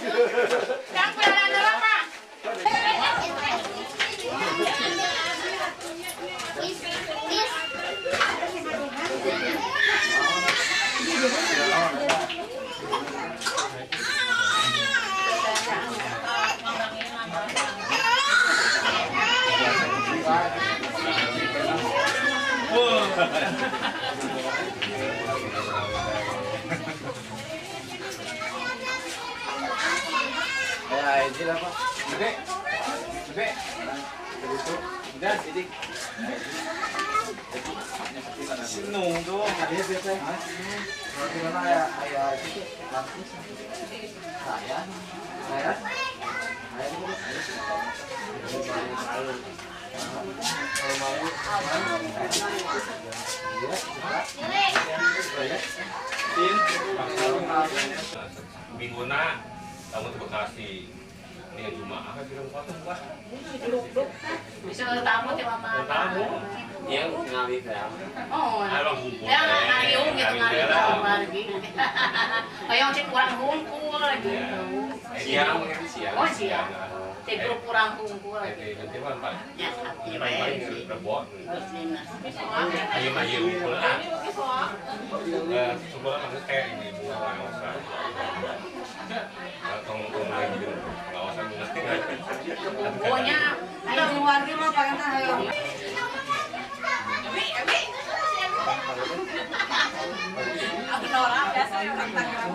Kang pelan apa? Mingguna tamu di Bekasi. Ini Jumaah kan film foto wah. Bisa tamu ti mama. Tamu. Yang ngali teh. Oh. Ya ngariung gitu ngariung lagi. Hoyong cek kurang hungkul gitu. Siang siang. Oh siang. Cek grup kurang hungkul gitu. Nanti mah Pak. Ya sapi we. Rebot. Ayo mah ieu hungkul ah. Sekolah mah teh ini ibu pengawasan. Tong-tong lagi pengawasan pokoknya ayo wargi mah pengen ayo. Aku norak biasa orang Tangerang.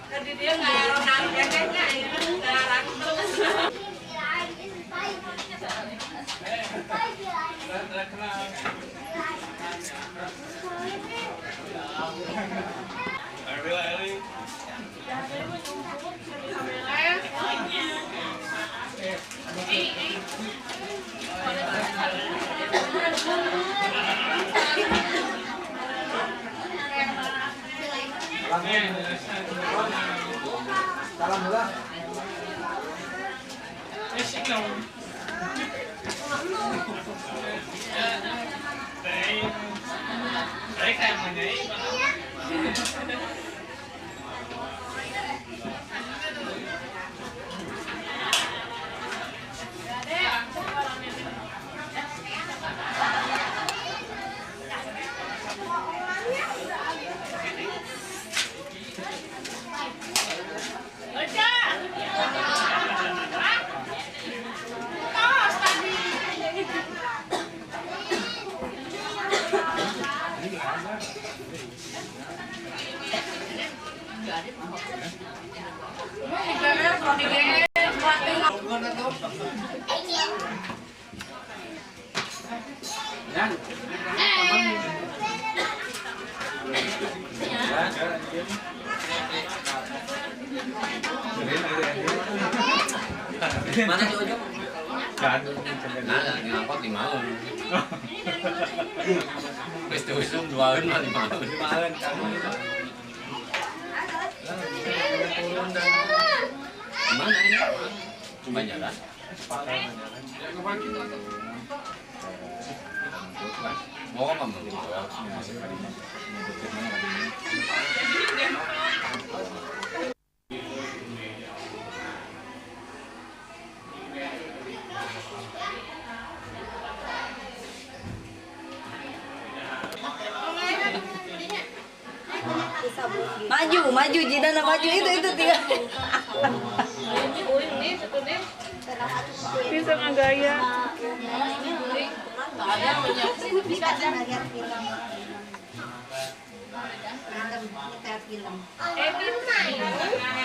Tadi dia Salam mula. Mana si Ojok? Nah, lagi ngangkot 5. Wis diusung 2 mah 5. Mana ini? Cuma jalan. Mau apa mau? Maju, maju, Jidana maju itu tiga. Bisa ngagaya. Lihat film. Film.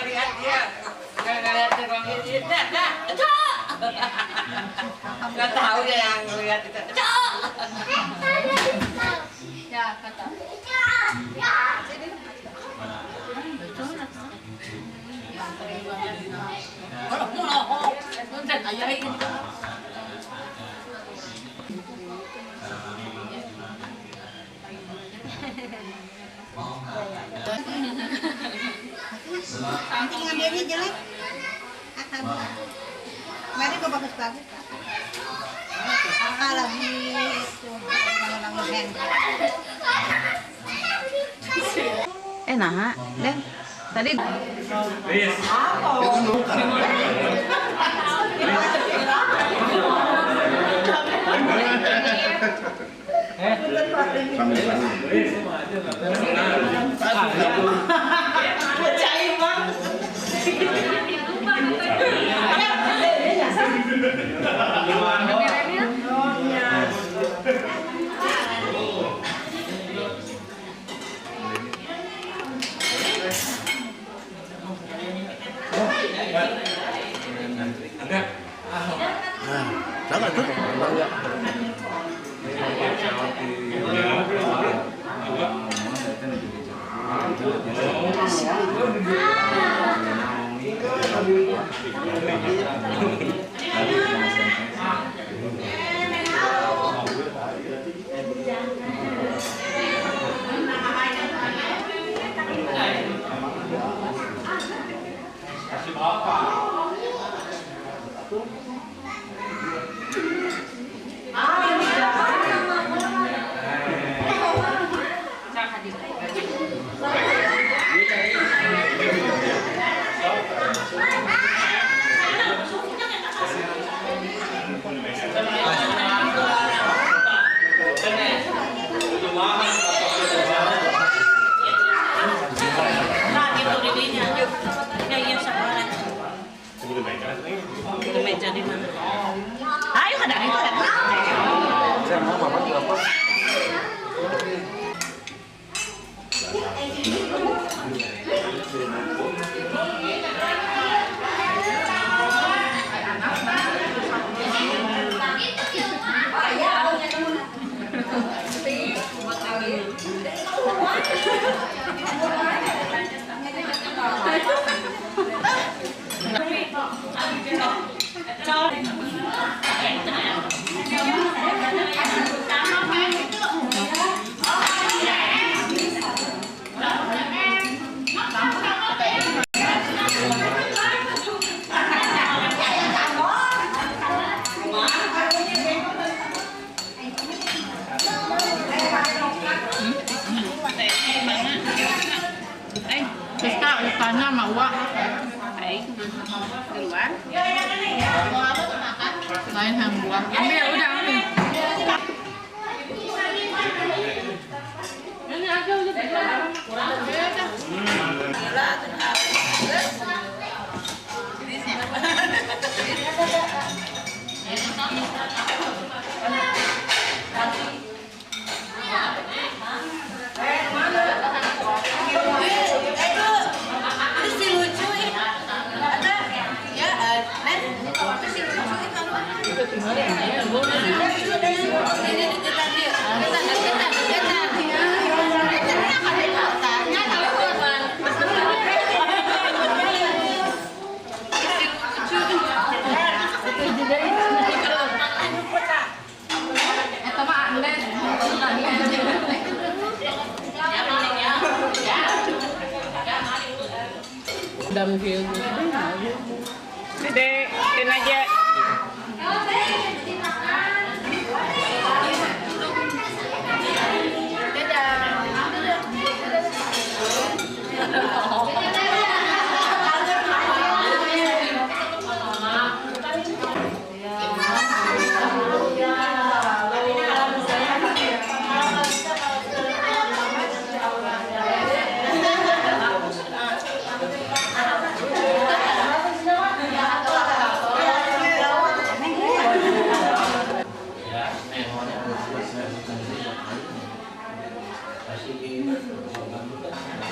Lihat dia. Nggak Nggak tahu ya yang lihat itu. Ya, kata. Nanti ngambilnya jelek. Kemarin kok bagus-bagus. Kalau itu bangun-bangun. Nah, deh. Tadi. Sama tuh. Ayo kada itu ada. Tanya sama Uwa. Baik, duluan. Lain yang buah. Ambil, udah ambil. Ini aja udah. Dede, den aja. Dadah. Kasih di korban juga.